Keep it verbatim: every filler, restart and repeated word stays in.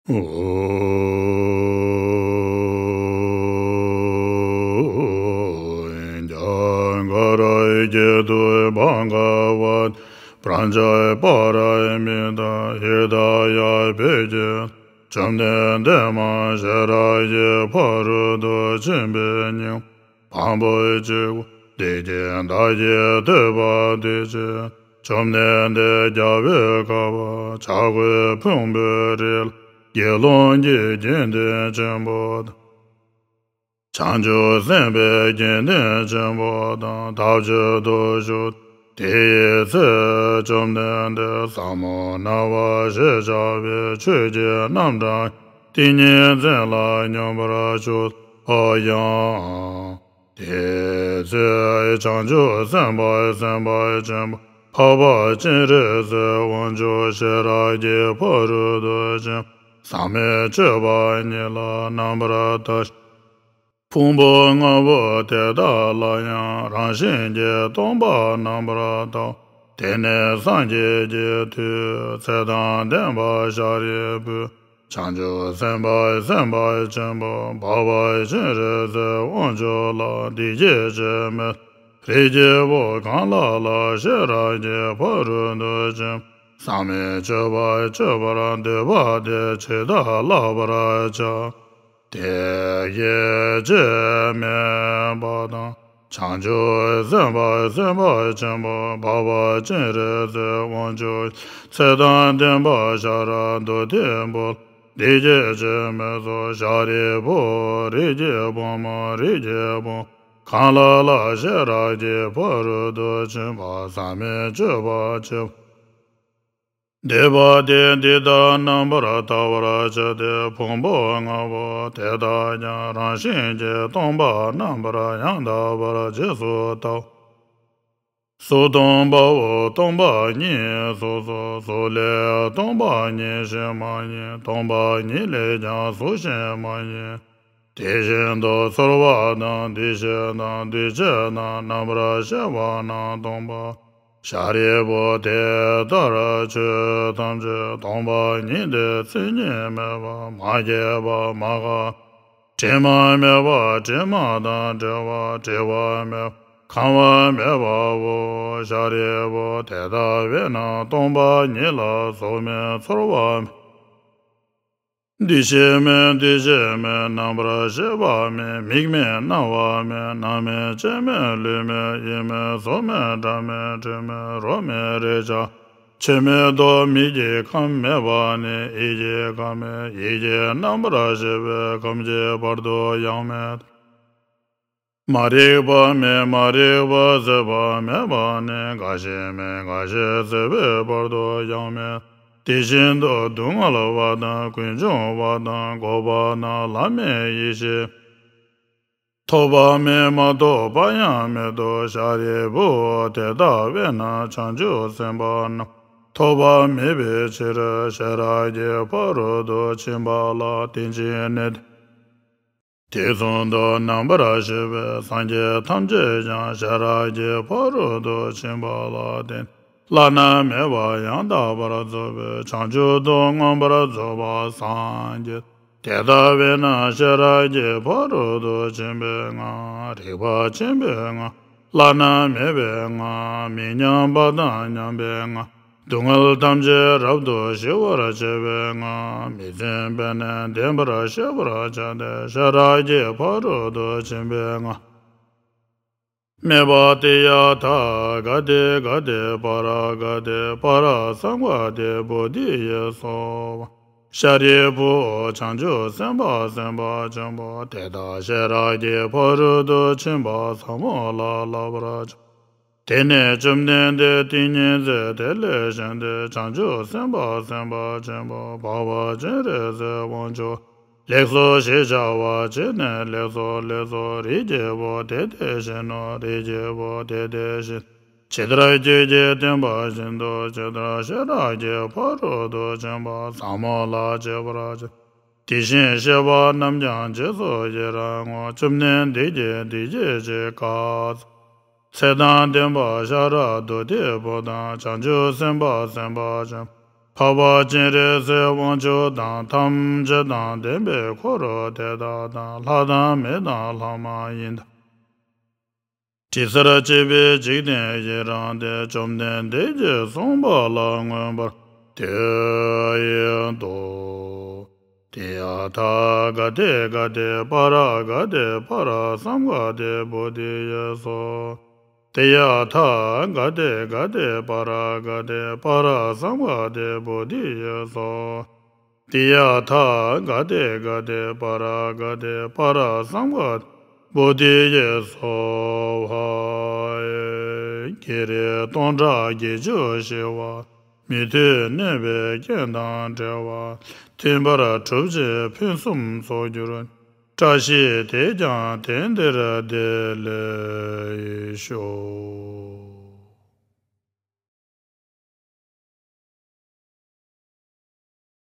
ཨོ། རྒྱ་གར་སྐད་དུ་བྷ་ག་ཝ་ཏི་པྲཛྙཱ་པཱ་ར་མི་ཏཱ་ཧི་དཱ་ཡ་བྷེ་ཀྱི། བཅོམ་ལྡན་འདས་མ་ཤེས་རབ་ཀྱི་ཕ་རོལ་ཏུ་ཕྱིན་པའི་སྙིང་པོ་བམ་པོ་གཅིག་པོ་འདི་ཉིད་བདག་གིས་ཐོས་པ་དེ་བཞིན་བཅོམ་ལྡན་འདས་རྒྱལ་བའི་ཁབ་བྱ་རྒོད་ཕུང་པོའི་རི་ལ་དགེ་སློང་གི་དགེ་འདུན་ཆེན་པོ་དང་། བྱང་ཆུབ་སེམས་དཔའི་དགེ་འདུན་ཆེན་པོ་དང་ཐབས་ཅིག་ཏུ་བཞུགས། དེ་ཡི་ཚེ་བཅོམ་ལྡན་འདས་ཟབ་མོ་སྣང་བ་ཞེས་བྱ་བའི་ཆོས་ཀྱི་རྣམ་གྲངས་ཏིང་ངེ་འཛིན་ལ་སྙོམས་པར་ཞུགས་པ་ཡང་། དེའི་ཚེ་བྱང་ཆུབ་སེམས་དཔའ་སེམས་དཔའ་ཆེན་པོ་འཕགས་པ་སྤྱན་རས་གཟིགས་དབང་ཕྱུག་ཤེས་རབ་ཀྱི་ཕ་རོལ་ཏུ་ཕྱིན་པ་ཟབ་མོའི་སྤྱོད་པ་ཉིད་ལ་རྣམ་པར་ལྟ་ཞིང་། ཕུང་པོ་ལྔ་པོ་དེ་དག་ལ་ཡང་རང་བཞིན་གྱིས་སྟོང་པར་རྣམ་པར་ལྟའོ། དེ་ནས་སངས་རྒྱས་ཀྱི་མཐུས་ཚེ་དང་ལྡན་པ་ཤཱ་རིའི་བུས་བྱང་ཆུབ་སེམས་དཔའ་སེམས་དཔའ་ཆེན་པོ་འཕགས་པ་སྤྱན་རས་གཟིགས་དབང་ཕྱུག་ལ་འདི་སྐད་ཅེས་སྨྲས། རིགས་ཀྱི་བུ་གང་ལ་ལ་ཤེས་རབ་ཀྱི་ཕ་རོལ་ཏུ་ཕྱིན་པ་ཟབ་མོའི་སྤྱོད་པ་སྤྱོད་པར་འདོད་པ་དེས་ཇི་ལྟར་བསླབ་པར་བྱ། དེ་སྐད་ཅེས་སྨྲས་པ་དང་། བྱང་ཆུབ་སེམས་དཔའ་སེམས་དཔའ་ཆེན་པོ་འཕགས་པ་སྤྱན་རས་གཟིགས་དབང་ཕྱུག་ཚེ་དང་ལྡན་པ་ཤཱ་ར་དྭ་ཏིའི་བུ་ལ་འདི་སྐད་ཅེས་སྨྲས་སོ། ཤཱ་རིའི་བུ། རིགས་ཀྱི་བུ་མོ་རིགས་ཀྱི་བུ་གང་ལ་ལ་ཤེས་རབ་ཀྱི་ཕ་རོལ་ཏུ་ཕྱིན་པ་ཟབ་མོའི་སྤྱོད་པ་སྤྱོད་པར་འདོད་པ་དེས་འདི་ལྟར་རྣམ་པར་ལྟ་བར་བྱ་སྟེ། ཕུང་པོ་ལྔ་པོ་དེ་དག་ཀྱང་རང་བཞིན་གྱིས་སྟོང་པར་རྣམ་པར་ཡང་དག་པར་རྗེས་སུ་བལྟའོ། གཟུགས་སྟོང་པའོ། སྟོང་པ་ཉིད་གཟུགས་སོ། གཟུགས་ལས་སྟོང་པ་ཉིད་གཞན་མ་ཡིན། སྟོང་པ་ཉིད་ལས་ཀྱང་གཟུགས་གཞན་མ་ཡིན། དེ་བཞིན་དུ་ཚོར་བ་དང་། འདུ་ཤེས་དང་། འདུ་བྱེད་དང་། རྣམ་པར་ཤེས་པ་རྣམས་སྟོང་པའོ། ཤཱ་རིའི་བུ། དེ་ལྟར་ཆོས་ཐམས་ཅད་སྟོང་པ་ཉིད་དེ། མཚན་ཉིད་མེད་པ། མ་སྐྱེས་པ། མ་འགགས། དྲི་མ་མེད་པ། དྲི་མ་དང་བྲལ་བ། བྲི་བ་མེད་པ། གང་བ་མེད་པའོ། ཤཱ་རིའི་བུ། དེ་ལྟ་བས་ན་སྟོང་པ་ཉིད་ལ་གཟུགས་མེད། ཚོར་བ་མེད། འདུ་ཤེས་མེད། འདུ་བྱེད་མེད། རྣམ་པར་ཤེས་པ་མེད། མིག་མེད། རྣ་བ་མེད། སྣ་མེད། ལྕེ་མེད། ལུས་མེད། ཡིད་མེད། གཟུགས་མེད། སྒྲ་མེད། དྲི་མེད། རོ་མེད། རེག་བྱ་ཆོས་མེད་དོ། མིག་གི་ཁམས་མེད་པ་ནས་ཡིད་ཀྱི་ཁམས་མེད། ཡིད་ཀྱི་རྣམ་པར་ཤེས་པའི་ཁམས་ཀྱི་བར་དུ་ཡང་མེད། མ་རིག་པ་མེད། མ་རིག་པ་ཟད་པ་མེད་པ་ནས་རྒ་ཤི་མེད། རྒ་ཤི་ཟད་པའི་བར་དུ་ཡང་མེད། དེ་བཞིན་དུ་སྡུག་བསྔལ་བ་དང་། ཀུན་འབྱུང་བ་དང་། འགོག་པ་དང་། ལམ་མེད་ཡེ་ཤེས། ཐོབ་པ་མེད། མ་ཐོབ་པ་ཡང་མེད་དོ། ཤཱ་རིའི་བུ། དེ་ལྟ་བས་ན་བྱང་ཆུབ་སེམས་དཔའ་རྣམས་ཐོབ་པ་མེད་པའི་ཕྱིར་ཤེས་རབ་ཀྱི་ཕ་རོལ་ཏུ་ཕྱིན་པ་ལ་བརྟེན་ཅིང་གནས་ཏེ། དུས་གསུམ་དུ་རྣམ་པར་ཤེས་པའི་སངས་རྒྱས་ཐམས་ཅད་ཀྱང་ཤེས་རབ་ཀྱི་ཕ་རོལ་ཏུ་ཕྱིན་པ་ལ་བརྟེན་བླ་ན་མེད་པ་ཡང་དག་པར་རྫོགས་པའི་བྱང་ཆུབ་ཏུ་མངོན་པར་རྫོགས་པར་སངས་རྒྱས། དེ་ལྟ་བས་ན་ཤེས་རབ་ཀྱི་ཕ་རོལ་ཏུ་ཕྱིན་པའི་སྔགས། རིག་པ་ཆེན་པོའི་སྔགས། བླ་ན་མེད་པའི་སྔགས། མི་མཉམ་པ་དང་མཉམ་པའི་སྔགས། སྡུག་བསྔལ་ཐམས་ཅད་རབ་ཏུ་ཞི་བར་བྱེད་པའི་སྔགས། མི་བརྫུན་པས་ནི་བདེན་པར་ཤེས་པར་བྱ་སྟེ། ཤེས་རབ་ཀྱི་ཕ་རོལ་ཏུ་ཕྱིན་པའི་སྔགས། སྨྲས་པ། ཏདྱ་ཐཱ། ག་ཏེ་ག་ཏེ་པཱ་ར་ག་ཏེ་པཱ་ར་སཾ་ག་ཏེ་བོ་དྷི་ཡེ་སྭཱ་ཧཱ། ཤཱ་རིའི་བུ། བྱང་ཆུབ་སེམས་དཔའ་སེམས་དཔའ་ཆེན་པོ་དེ་དག་ཤེས་རབ་ཀྱི་ཕ་རོལ་ཏུ་ཕྱིན་པ་ཟབ་མོ་ལ་བསླབ་པར་བྱ། དེ་ནས་བཅོམ་ལྡན་འདས་ཏིང་ངེ་འཛིན་དེ་ལས་བཞེངས་ཏེ། བྱང་ཆུབ་སེམས་དཔའ་སེམས་དཔའ་ཆེན་པོ་འཕགས་པ་སྤྱན་རས་གཟིགས་དབང་ཕྱུག་ལེགས་སོ་ཞེས་བྱ་བ་བྱས་ནས། ལེགས་སོ་ལེགས་སོ། རིགས་ཀྱི་བུ་དེ་དེ་བཞིན་ནོ། རིགས་ཀྱི་བུ་དེ་དེ་བཞིན། ཇི་ལྟར་ཁྱོད་ཀྱིས་བསྟན་པ་བཞིན་དུ། ཇི་ལྟར་ཤེས་རབ་ཀྱི་ཕ་རོལ་ཏུ་ཕྱིན་པ་ཟབ་མོ་ལ་སྤྱད་པར་བྱ། དེ་བཞིན་གཤེགས་པ་རྣམས་ཀྱང་རྗེས་སུ་ཡི་རང་ངོ་། བཅོམ་ལྡན་འདས་ཀྱིས་འདི་སྐད་ཅེས་བཀའ་སྩལ། ཚེ་དང་ལྡན་པ་ཤཱ་ར་དྭ་ཏིའི་བུ་དང་། བྱང་ཆུབ་སེམས་དཔའ་སེམས་དཔའ་ཆེན་པོ་ འཕགས་པ་སྤྱན་རས་གཟིགས་དབང་ཕྱུག་དང་། ཐམས་ཅད་དང་ལྡན་པའི་འཁོར་དེ་དག་དང་། ལྷ་དང་མི་དང་ལྷ་མ་ཡིན་དང་། དྲི་ཟར་བཅས་པའི་འཇིག་རྟེན་ཡི་རངས་ཏེ། བཅོམ་ལྡན་འདས་ཀྱིས་གསུངས་པ་ལ་མངོན་པར་བསྟོད་དོ། ཏདྱ་ཐཱ། ག་ཏེ་ག་ཏེ་པཱ་ར་ག་ཏེ་པཱ་ར་སཾ་ག་ཏེ་བོ་དྷི་ཡེ་སྭཱ་ཧཱ། ཏདྱ་ཐཱ། ག་ཏེ་ག་ཏེ་པཱ་ར་ག་ཏེ་པཱ་ར་སཾ་ག་ཏེ་བོ་དྷི་ཡེ་སྭཱ་ཧཱ། ཏདྱ་ཐཱ། ག་ཏེ་ག་ཏེ་པཱ་ར་ག་ཏེ་པཱ་ར་སཾ་ག་ཏེ་བོ་དྷི་ཡེ་སྭཱ་ཧཱ། བགེགས་རིགས་སྟོང་ཕྲག་བརྒྱད་ཅུ་ཞི་བ། མི་མཐུན་གནོད་པའི་རྐྱེན་དང་བྲལ་བ། མཐུན་པར་གྲུབ་ཅིང་ཕུན་སུམ་ཚོགས་གྱུར། བཀྲ་ཤིས་དེས་ཀྱང་དེང་འདིར་བདེ་ལེགས་ཤོག།